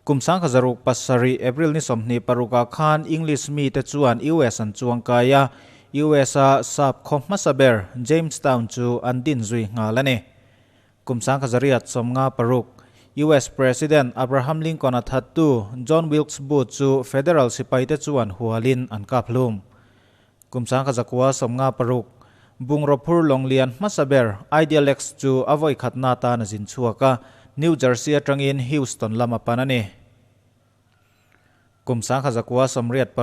Kum 1707 April ni 26 ah khan English mite chuan US an chuangkai a, US-a sap khaw hmasa ber Jamestown chu an din zui nghal a ni. Kum 1856, US President Abraham Lincoln-a thattu John Wilkes Booth chu Federal sipaite chuan hualin an kap hlum. Kum 1956, Bungraw phur lawng lian hmasa ber Idealex chu a vawi khatna atan a zin chhuak a, New Jersey atangin Houston lam a pan a ni. Kum 1986,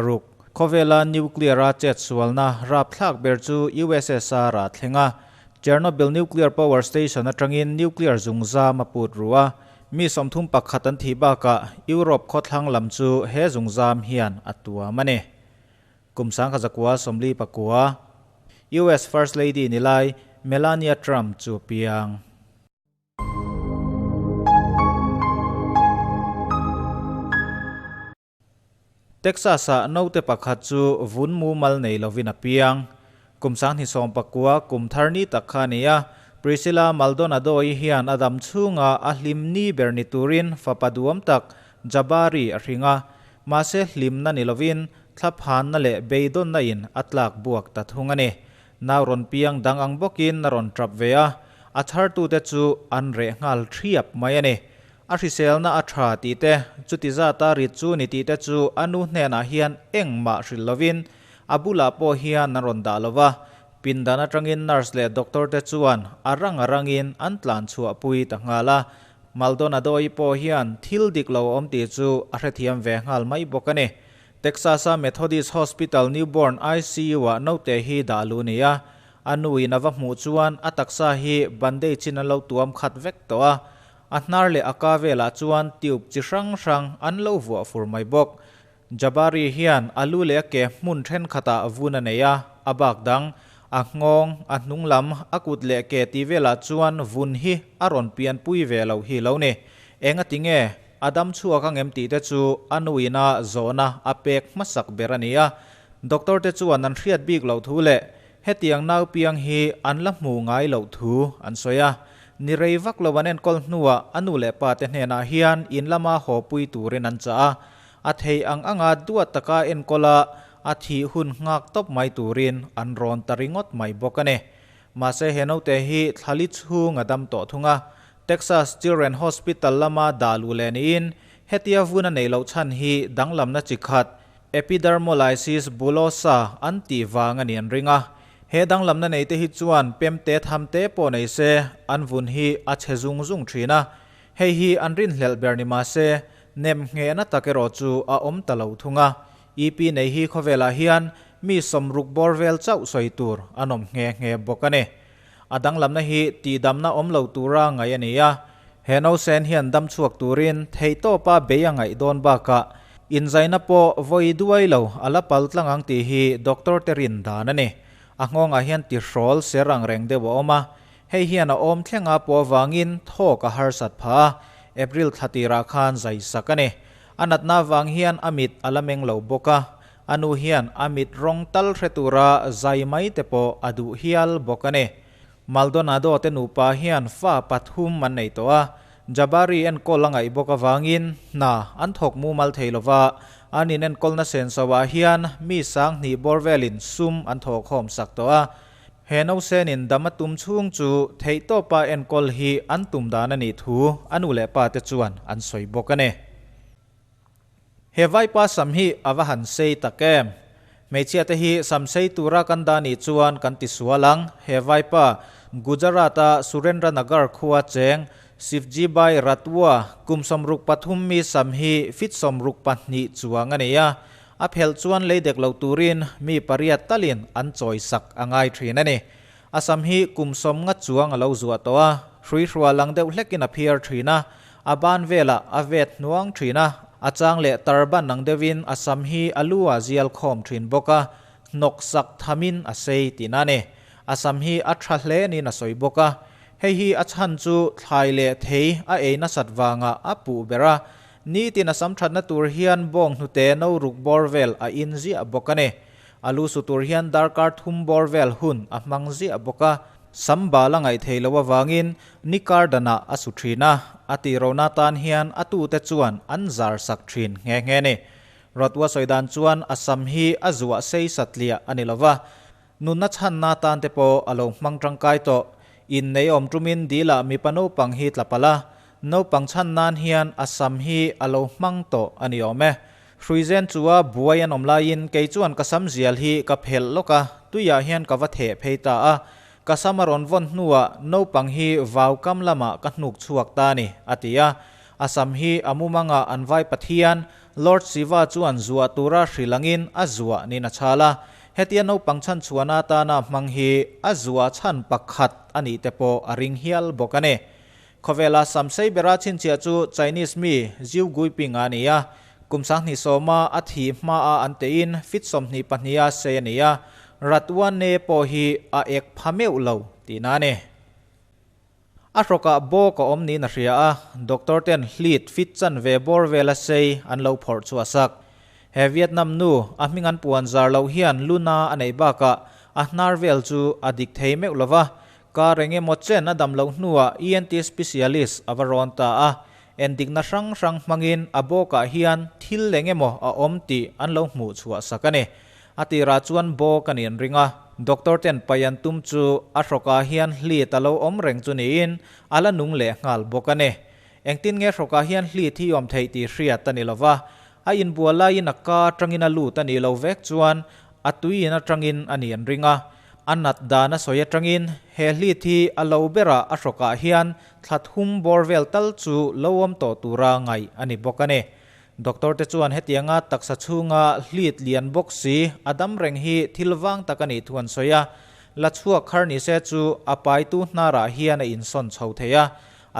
Khawvela nuclear-a chetsualna rapthlak ber chu USSR a thleng a, Chernobyl nuclear power station atangin nuclear zungzam a put ru a, mi 31 an thih bakah Europe khawthlang lam chu he zungzam hian a tuam a ni. Kum 1949, US First Lady ni lai Melania Trump chu a piang. Texas-ah naute pakhat chu vun mumal nei lovin a piang. Kum 2019 kum thar ni tak kha a ni a, Priscilla Maldonado-i hian a dam chhunga a hlim ni ber ni turin fapa duam tak Jabari a hring a, mahse hlimna ni lovin thlaphanna leh beidawnna in a tlak buak ta thung a ni. Nau rawn piang dang ang bawkin a rawn tap ve a, a chhartute chu an reh nghal thiap mai a ni. A hriselna a tha tih te, chuti zata rit chu ni tih te chu a nu hnenah hian engmah hrilh lovin a bulah pawh hian an rawn dah lo va, pindan atangin nurse leh doctor te chuan a rang a rangin an tlan chhuahpui ta nghal a. Maldonado-i pawh hian thil dik lo awm tih chu a hrethiam ve nghal mai bawk a ni. Texas-a Methodist Hospital Newborn ICU-ah naute hi dah luh ni a, a nuin a va hmuh chuan a taksa hi bandage-in an lo tuam khat vek tawh a, a hnar leh a ka velah chuan tube chi hrang hrang an lo vuah fur mai bawk. Jabari hian a lu leh a ke hmun thenkhatah vun a nei a, a bak dang, a nghawng, a hnung lam, a kut leh ke tih velah chuan vun hi a rawn pianpui ve loh hi lo ni. Engati nge? A dam chhuak ang em tih te chu a nuina zawhna a pek hmasak ber a ni a. Doctor te chuan an hriat bik loh thu leh hetiang nau piang hi an la hmu ngai loh thu an sawi a. Ni rei vak lo an enkawl hnuah a nu leh pa te hnenah hian in lama haw pui turin an chah a. A thei ang anga duat taka enkawl a, a thih hun nghak tawp mai turin an rawn ta ringawt mai bawk a ni. Mahse he naute hi thlali chhung a dam tawh thung a, Texas Children Hospital lama dah luh leh niin hetia vun a neih loh chhan hi danglamna chi khat Epidermolysis bullosa an tih vang a ni an ring a. He danglamna nei te hi chuan pemte tham te pawh nei se an vun hi a chhe zung zung thin a, hei hi an rinhlelh ber ni mahse nem nghehna tak erawh chu a awm ta lo thung a. EP nei hi khawvelah hian mi 60 bawr vel chauh sawi tur an awm nghe nghe bawk a ni. A danglamna hi tihdamna awm lo tura ngaih a ni a, he nausen hian dam chhuak turin theihtawpa bei a ngaih dawn bakah inzaina pawh vawi duai lo a la pal tlang ang tih hi doctor te rin dan a ni. A nghawngah hian tihrawl ser ang reng deuh a awm a, hei hian a awm thlenga pawh avangin thawk a harsat phah a, April thla tirah khan zai sak a ni. A natna avang hian a mit a la meng lo bawk a, A nu hian a mit rawng tal hre tura zai mai te pawh a duh hial bawk a ni. Maldonado te nupa hian fa pathum an nei tawh a, Jabari enkawl a ngaih bawk avangin hna an thawk mumal thei lo va, an inenkawlna senso-ah hian mi 2000 bawr velin sum an thawhkhawm sak tawh a. He nausenin dam a tum chhung chu theihtawpa enkawl hi an tum dan a nih thu a nu leh pa te chuan an sawi bawk a ni. He vaipa sam hi a va han sei tak em? Hmeichhia te hi sam sei tura kan dah nih chuan kan ti sual ang. He vaipa, Gujarat-a Surendranagar khua cheng Shivjibhai Rathwa kum 63 mi sam hi fit 62 chuang a nei a. A phelh chuan lei dek lo turin mi pariat talin an chawi sak a ngai thin a ni. A sam hi kum 50 chuang a lo zuah tawh a, hruihrual lang deuh hlekin a phiar thin a, a ban velah a vet hnuang thin a, a chang leh tarban ang deuhin a sam hi a lu ah zial khawm thin bawk a, hnawk sak thamin a sei tihna a ni. A sam hi a tha hle niin a sawi bawk a, hei hi a chhan chu thlai leh thei a ei nasat vangah a puh ber a, nitin a sam thatna tur hian bawng hnute no ruk bawr vel a in ziah bawk a ni. A lu su tur hian darkar thum bawr vel hun a hmang ziah bawk a. Sam bal a ngaih theih loh avangin ni kar danah a su thin a, a tih rohna tan hian a tute chuan an zar sak thin nghe nghe a ni. Rawtua sawi dan chuan a sam hi a zuah sei satliah a ni lo va, nunna chhanna tan te pawh a lo hmang tangkai tawh. Innei awm tumin dilah mipa naupang hi tla palh a, naupang chhan nan hian a sam hi a lo hmang tawh a ni awm e. Hruizen chua buai an awm laiin kei chuan ka sam zial hi ka phelh lawk a, tuiah hian ka va theh phei ta a. Ka sam a rawn vawn hnuah naupang hi vau kam lamah ka hnuk chhuak ta a ni, a ti a. A sam hi a mumangah an vai Pathian, Lord Shiva chuan zuah tura hrilh angin a zuah niin a chhal a. Hetia naupang chhanchhuahna atana hmang hi a zuah chhan pakhat a nih te pawh a ring hial bawk a ni. Khawvela sam sei bera chhinchhiah chu Chinese mi Xiu Guiping a ni a, kum 20 sawma a thih hmaa an tein fit 22 a sei a ni a, Ratwane pawh hi a ek pha meuh lo tihna a ni. A hrawkah bawk a awm niin a hria a, doctor ten hlit fit chanve bawr vela sei an lo phawrh chhuah sak. He Vietnam nu, a hming an puan zar loh hian luna a neih bakah a hnar vel chu a dik thei meuh lova, Kar eng emaw chen a dam loh hnuah ENT specialist a va rawn ta a, endikna hrang hrang hmangin a bawkah hian thil eng emaw a awm tih an lo hmuh chhuah sak a ni. A tirah chuan bawk a ni an ring a, doctor ten paih an tum chu a hrawkah hian hlit a lo awm reng chu niin a la nung leh nghal bawk a ni. Engtin nge hrawkah hian hlit hi awm theih tih hriat a ni lo va, a inbual laiin a ka atangin a lut a nih lo vek chuan a tuiin atangin a ni an ring a, A nat dan a sawi atangin he hlit hi a lo berah a hrawkah hian thla thum bawr vel tal chu lo awm tawh tura ngaih a ni bawk a ni. Doctor te chuan hetianga taksa chhunga hlit lian bawk si a dam reng hi thil vang tak a nih thu an sawi a, la chhuak khar ni se chu a paitu hnarah hian a insawn chho thei a,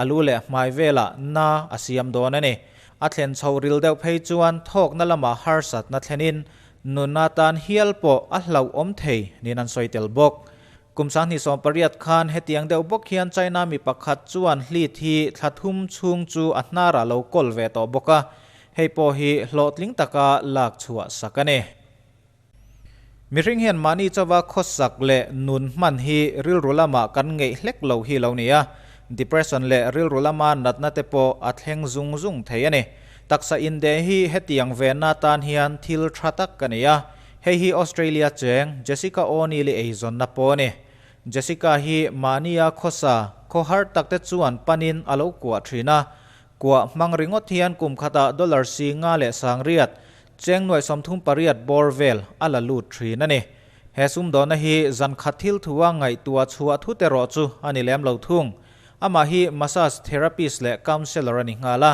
a lu leh hmai velah na a siam dawn a ni. A thlen chho ril deuh phei chuan thawkna lamah harsatna thlenin Nunna tan hial pawh a hlauh awm thei niin an sawi tel bawk. Kum 2018 khan hetiang deuh bawk hian China mi pakhat chuan hlit hi thla thum chhung chu a hnarah lo kawl ve tawh bawk a, hei pawh hi hlawhtling taka lak chhuah sak a ni. Mihring hian mahni chauva khawsak leh nun hman hi rilru lamah kan ngeih hlek lo hi lo ni a, depression leh rilru lama natna te pawh a thleng zung zung thei a ni. Taksa indeh hi hetiang venna tan hian thil tha tak a ni a, hei hi Australia cheng Jessica O'Neill-i eizawnna pawh a ni. Jessica hi mahnia khawsa khaw har takte chuan panin a lo kuah thin a, kuah hmang ringawt hian kum khatah dollar si nga leh sangriat, cheng nuaih 38 bawr vel a la lut thin a ni. He sumdawhna hi zan khat thil thua ngaihtuah chhuah thut erawh chu a ni lem lo thung. Amah hi massage therapist leh counsellor a ni nghal a,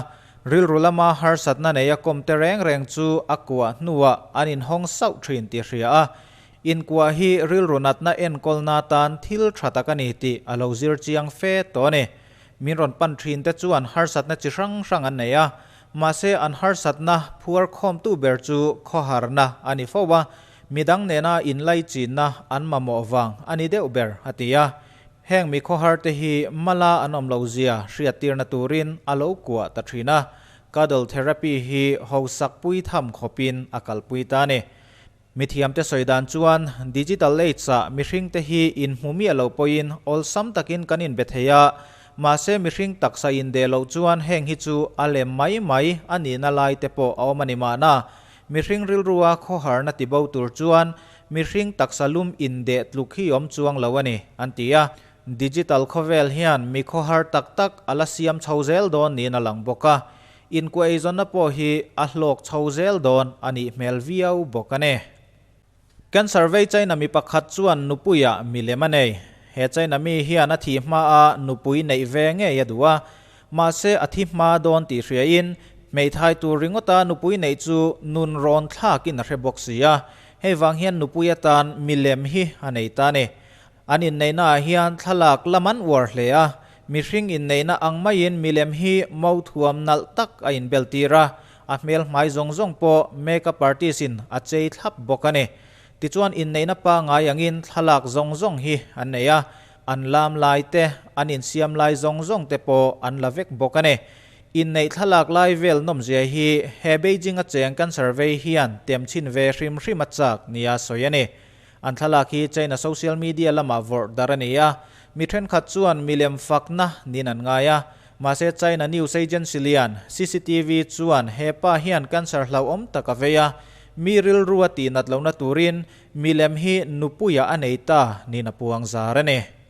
rilru lama harsatna nei a kawm te reng reng chu a kuah hnuah an inhawng sauh thin tih hria a, inkuah hi rilru natna enkawlna tan thil tha tak a ni tih a lo zir chiang fe tawh a ni. Min rawn pan thin te chuan harsatna chi hrang hrang an nei a, mahse an harsatna phuar khawmtu ber chu khawharna a ni fo a, midang nena inlaichinna an mamawh vang a ni deuh ber, a ti a. Heng mi khawhar te hi mala an awm lo zia hriattirna turin a lo kuah ta thin a, cuddle therapy hi hosak pui tham khawpin a kalpui ta a ni. Mithiamte sawi dan chuan digital age-ah mihringte hi inhmu miah lo pawhin awlsam takin kan inbe thei a, mahse mihring taksa indeh loh chuan heng hi chu a lem mai mai a nihna lai te pawh a awm a ni mahna. Mihring rilrua khawharna tibo tur chuan Mihring taksa lum indeh tluk hi awm chuang lo a ni, an ti a. Digital khawvel hian mi khawhar tak tak a la siam chho zel dawn niin a lang bawk a. Inkuah eizawnna pawh hi a hlawk chho zel dawn a nih hmel viau bawk a ni. Cancer vei China mi pakhat chuan nupuiah milem a nei. He China mi hian a thih hmaa nupui neih ve ngei a duh a. Mahse a thi hma dawn tih hriain hmeithai tur ringawta nupui neih chu nun rawn thlakin a hre bawk si a. Hei vang hian nupui atan milem hi a nei ta a ni. An inneihnaah hian thlalak lam an uar hle a, mihring inneihna ang maiin milem hi mothuam nalh tak a inbeltir a, a hmel hmai zawng zawng pawh make-up artist-in a chei thlap bawk a ni. Tichuan inneihna pangngai angin thlalak zawng zawng hi an nei a, an lam lai te, an insiam lai zawng zawng te pawh an la vek bawk a ni. Inneih thlalak lai vel nawmzia hi he Beijing a cheng cancer vei hian tem chhin ve hrim hrim a chak nia sawi a ni. An thlalak hi China social media lamah vawrh darh a ni a, Mi thenkhat chuan milem fakna niin an ngai a. Mahse China news agency lian CCTV chuan he pa hian cancer hlauhawm tak a vei a, mi rilru a tihnat lohna turin milem hi nupuiah a nei ta niin a puang zar a ni.